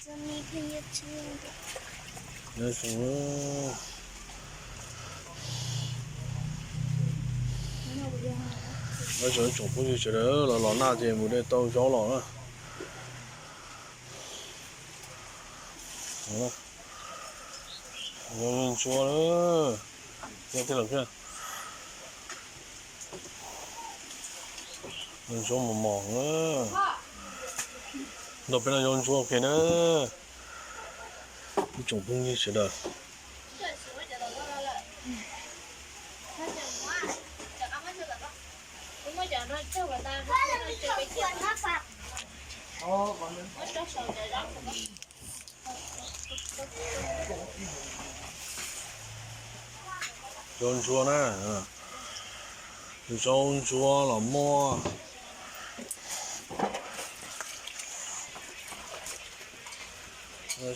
Nyob zoo, nyob zoo tsoom phooj ywg sawv daws, los los nag ces mus de tau zaub los na. Yog ntsuag, yog tej los kiag, ntsuag mos mos na. Nrog peb no yog ntsuag kiag na. Ib tsoom phooj ywg sawv daws. Zaub ntsuag na, zaub ntsuag los muaj,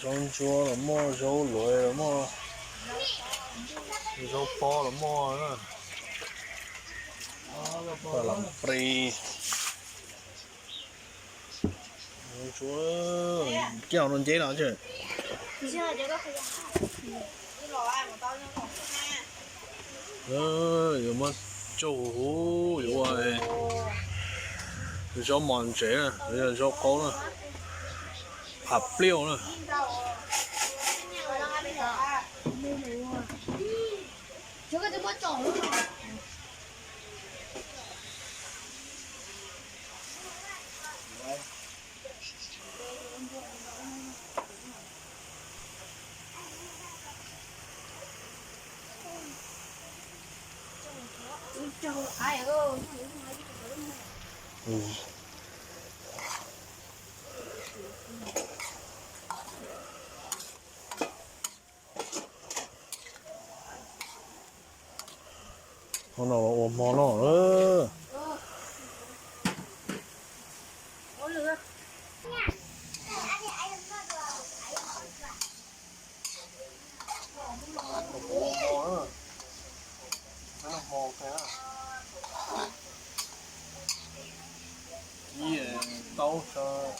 zaub ntsuag los muaj, zaub luav los muaj, zaub pob los muaj, lam pris. Ntsuag, coj no nceb no. Yuav muab tsuj huv, yuav ua zaub mos ntsev na, yog zaub qaub na, pham pliauj na. Qhov no ua hmo noj lawm. Ib taub sawv.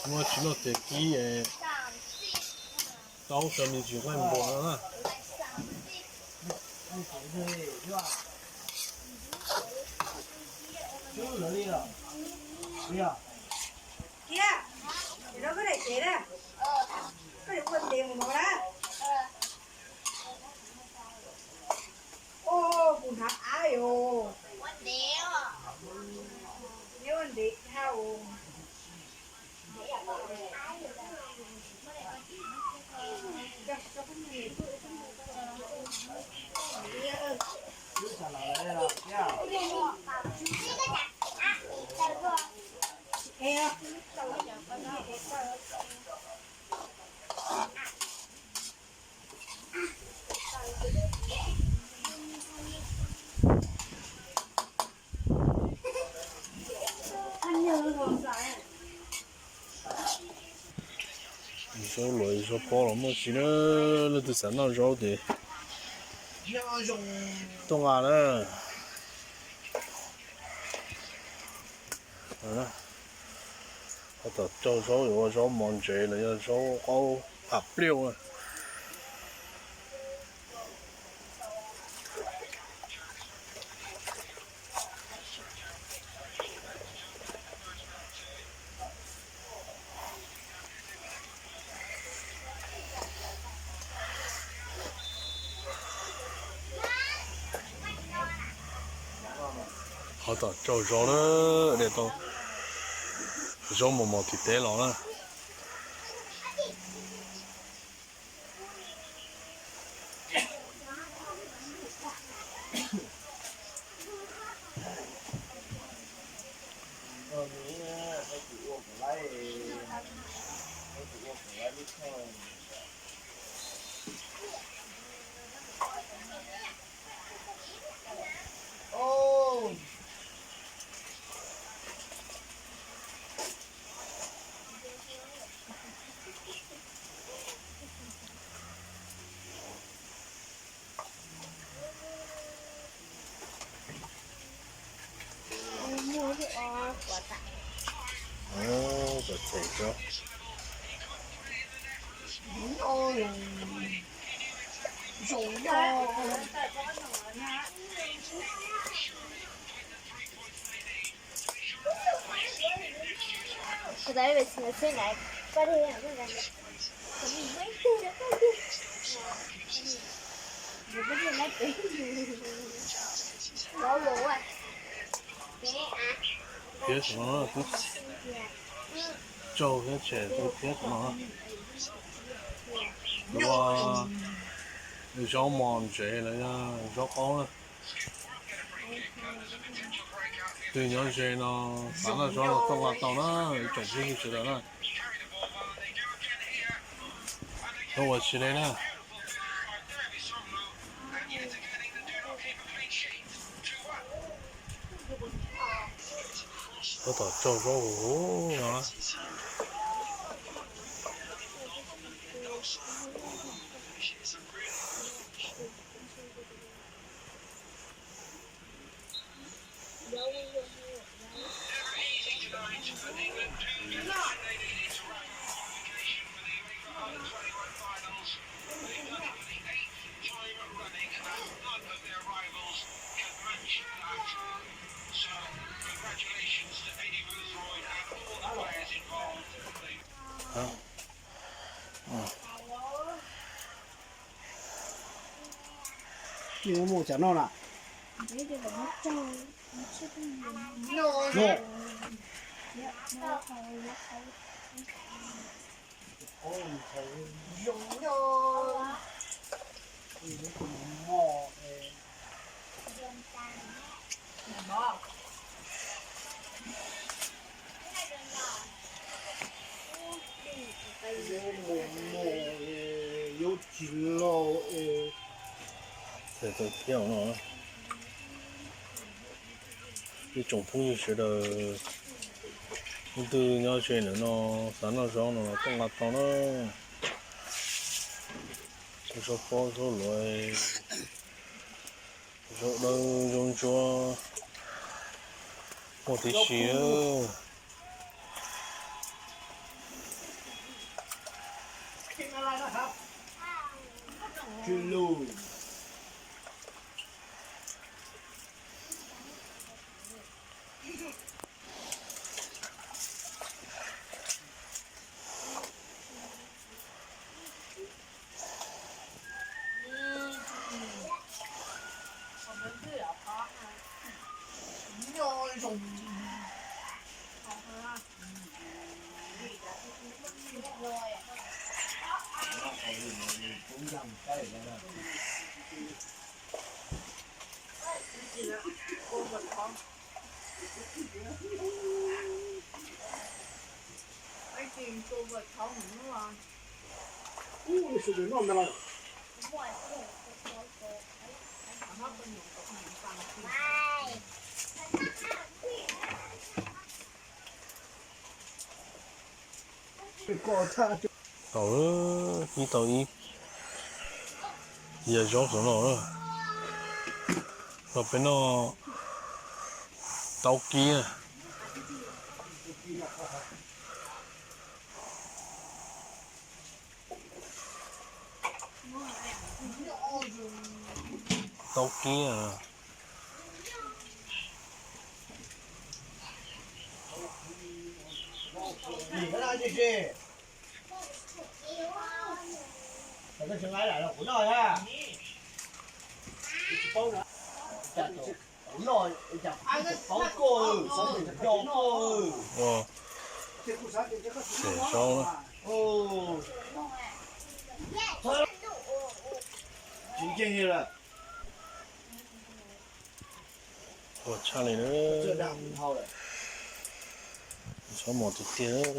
Muab tsis noj tes kib, taub sawv me ntsis nqaij npua no na. Thiab, ces rau koj daim tsev na, koj yuav ua ntev mus no na. Ua, kuv hnav av os. Neb ua ntev dhau. Zaub luav zaub pob los muaj tsis na, leej twg xav noj zaub ces tuaj nqa na. Ho tom caug zaub yuav ua zaub mov ntsev los yog zaub qaub pham pliauj na. Ho tom caug zaub na, de tau zaub mos mos tim teb los na. Thiab no, tsaug thiab tshem thiab no. Ua zaub mos ntsev los yog zaub qaub na. Twg nyob ze no xav noj zaub no tuaj nqa tau na, ib tsoom phooj ywg sawv daws na. Tuaj ua si li na. Tab tom tsaug zaub huv huv no. Mus cas noj na? Yuav tsis laus es. Ib tsoom phooj ywg sawv daws, leej twg nyob ze ntawm no xav noj zaub no los tuaj nqa tau na. Zaub pob zaub luav, zaub dawb zaub ntsuab, muaj tib si. Tau, kib tau ib yam zaub saum no. Los peb noj taub kib. Taub kib. Ua, tseem saub na. Ua tshaj li na. Zaub mos tiag tiag.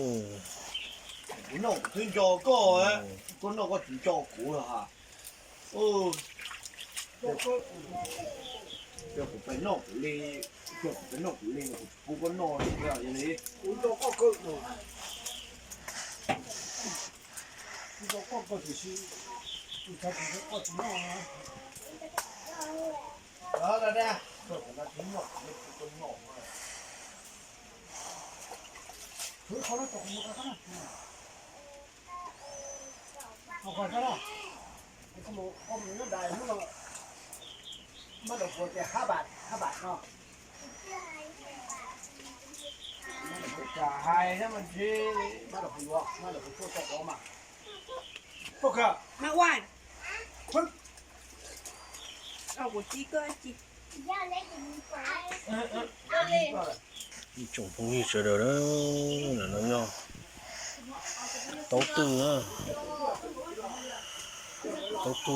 Noj kuv twb nco koj, koj noj koj tsis nco kuv los ha. Kuv pem noj kuv li, kuv pem noj kuv li, kuv koj noj li. Ib tsoom phooj ywg sawv daws na, no yog taub twj na, taub twj,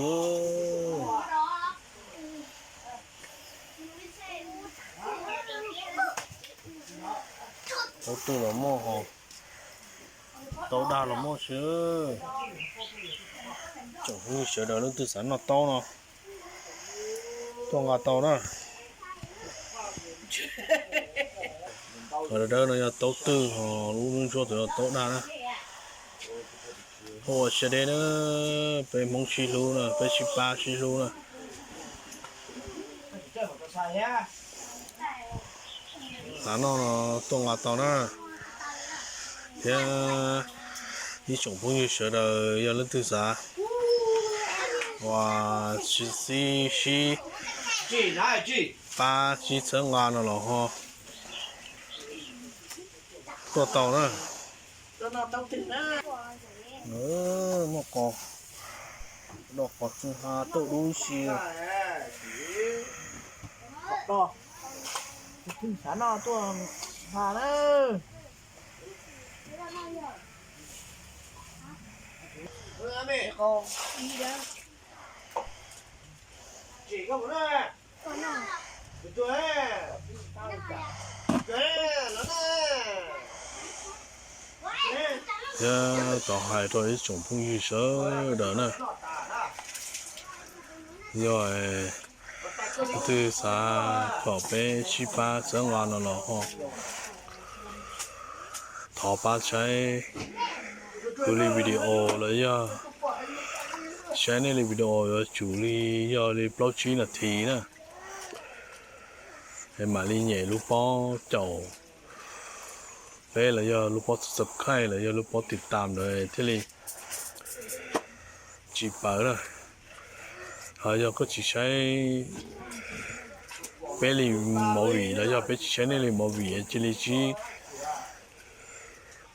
taub twj los muaj hos, taub daj los muaj xwb. Tsoom phooj ywg sawv daws leej twg xav noj taub no tuaj nqa tau na. Qhov dawb dawb no yog taub twj, ho lub ntsuab ntsuab ntawd yog taub daj na. Ua siab deb na, peb Hmoob sib hlub na, peb sib pab sib hlub na. Xav noj no tuaj nqa tau na. Thiab ib tsoom phooj ywg sawv daws yog leej twg xav uas sib, sib pab sib txhawb nqa no los ho tuaj tau na. Muaj qos, doj qos txwj ha tuaj dub si. Xav noj tuaj nqa na. Thiab tau hais rau ib tsoom phooj ywg sawv daws na, yog leej twg xav kom peb sib pab txhawb nqa no los ho thov pab saib kuv li video los yog saib nej li video yuav tsum li yog li plaub tsib nas this na. Es mam li nyem lub pob caum peb los yog lub pob subscribe los yog lub pob tiv tam ntawd thiaj li tsis pawv na. Ho yog koj tsis saib peb li movie los yog peb tsis saib nej li movie cia li sib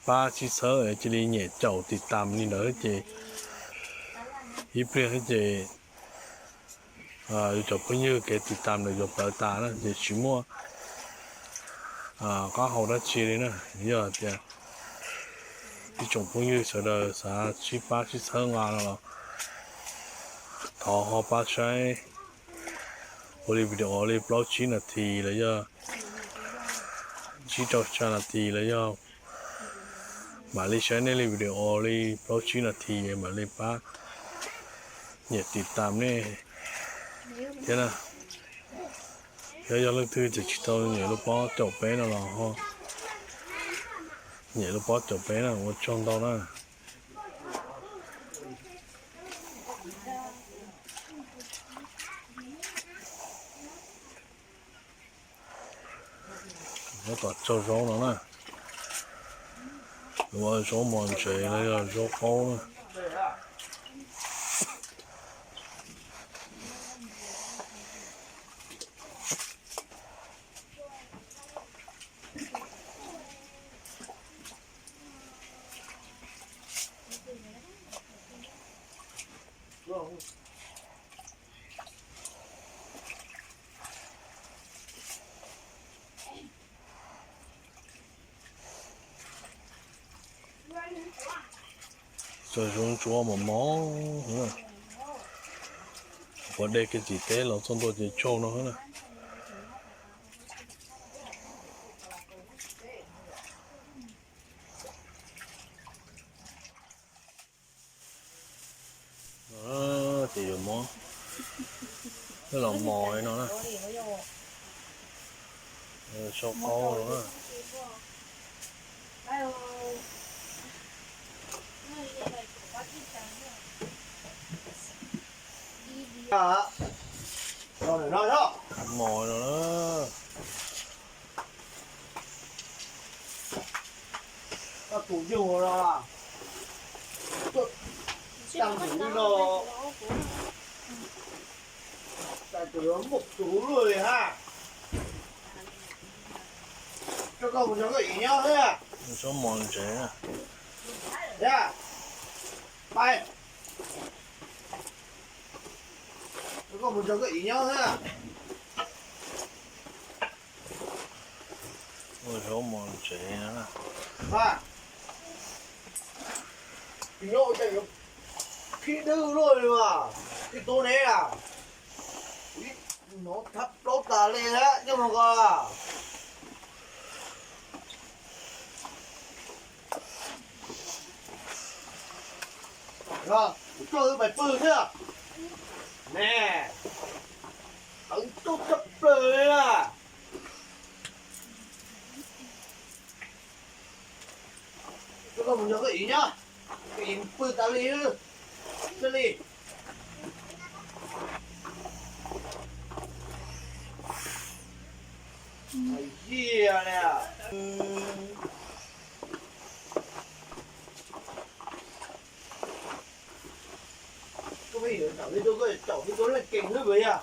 pab sib txhawb cia li nyem caum tiv tam li ntawd ces ib pliag ces yus cov phooj ywg kev tiv tam ntawd yuav plawv tas na ces tsis muaj qab hau dab tsi li na. Yog tias ib tsoom phooj ywg sawv daws xav sib pab sib txhawb nqa no los thov ho pab saib ua li video li plaub tsib nas this los yog tsib rau xya nas this los yog mam li saib nej li video li plaub tsib nas this mam li pab nyem tiv tam nej thiab na. Yog, yog leej twg ces tsis tau nyem lub pob caum peb no los ho nyem lub pob caum peb na, ua tsaug ntau na. Nyob tom tsaug zaub no na, ua zaub mos ntsev los yog zaub qaub na. Txawm zoo ntsuab mos mos, ua dej kiag tim teb los txog ntua ces tsaug no na. Los mos no na. Sau qaub no na. Mos no na. Koj tus yug no, koj caj mus li no, tas tus yuav muaj tus luaj li ha. Coj koj mus nrog koj ib nyob thiab. Tsob mos ntsev. Yog, pais. Coj koj mus nrog koj ib nyob thiab. Ua tsob mos ntsev na. Nyob ua cas yuav khib dwb luaj li mas, tij tub neb a. Hnov thab plaub tas li thiab nyob hauv ko. Kuv coj wb pais pw thiab. Ne, tawv tub tshaj plaws li na. Coj koj mus nrog koj ib nyob, koj ib pw tas li thiaj li. Hais tias li. Koj pheej yuav caum peb tub, koj caum peb tub leej kees xwb puas yog?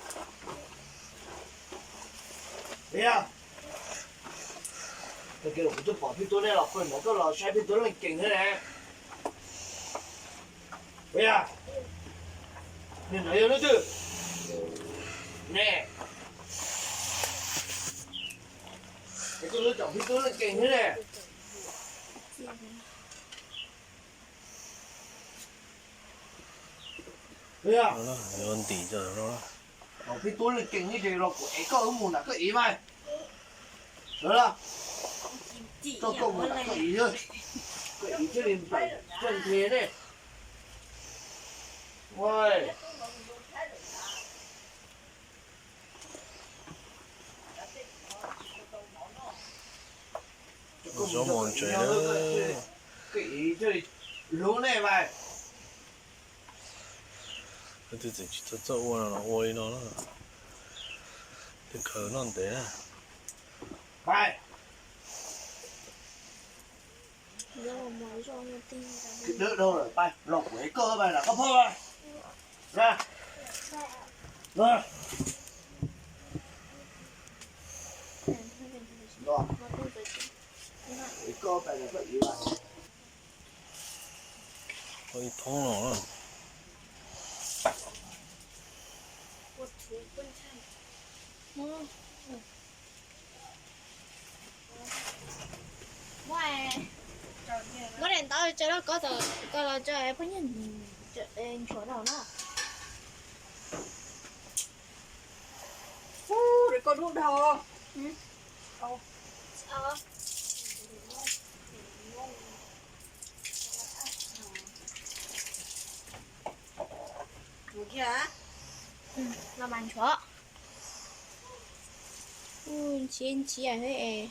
Puas yog? Tag kis kuv twb pom peb tub nej los pw ntawd, koj los saib peb tub leej kees xwb ne. Puas yog? Niag ntawd yog leej twg? Ne, es koj twb caum peb tub leej kees xwb ne. Puas yog? Ntim cov no. Thaum peb tub leej kees ib ces los kuv ev koj wb mus nram koj ib mas. Sawv los, coj koj mus nram koj ib, koj ib thiaj li nplaim koj nqhis ne. Tsob mos ntsev. Koj ib thiaj li hlub nej mas. Leej twg tseem tsis tau txawj ua no los ua li no na. Twb khaws noj ntev na. Pais. Khib dawb dhau lawm, pais los kuv ev koj pais nram koj phaj. Na. Na. Los, kuv ev koj pais nram koj ib pais. Ua ib thoob los na. Muab daim ntaub tso rau koj, koj los tso poj niam ntsuav rau na. Ub, koj dub dhau. Los mas ntsuav. Ub, ntshiab ntshiab thiab es.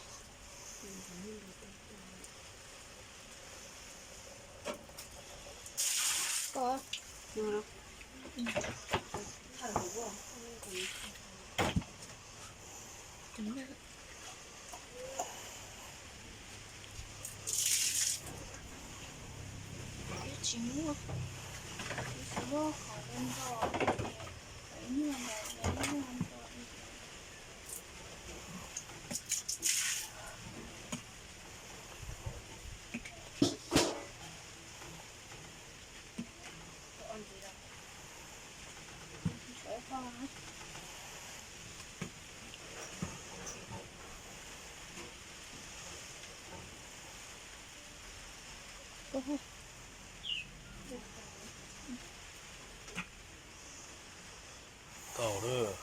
Koj. Tsis muaj, tsis muaj qhov ntau, ib nyuag ntau, ib nyuag ntau. Tau lawm.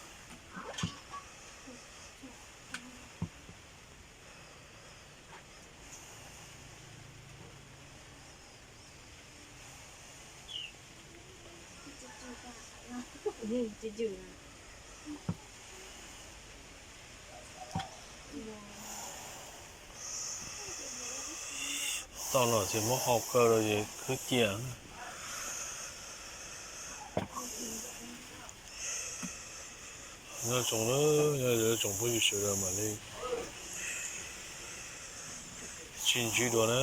Toj no ces muab hau kawg rau ces khwb ciaj. Nyob zoo, nyob zoo tsoom phooj ywg sawv daws mam li sib ntsib dua na.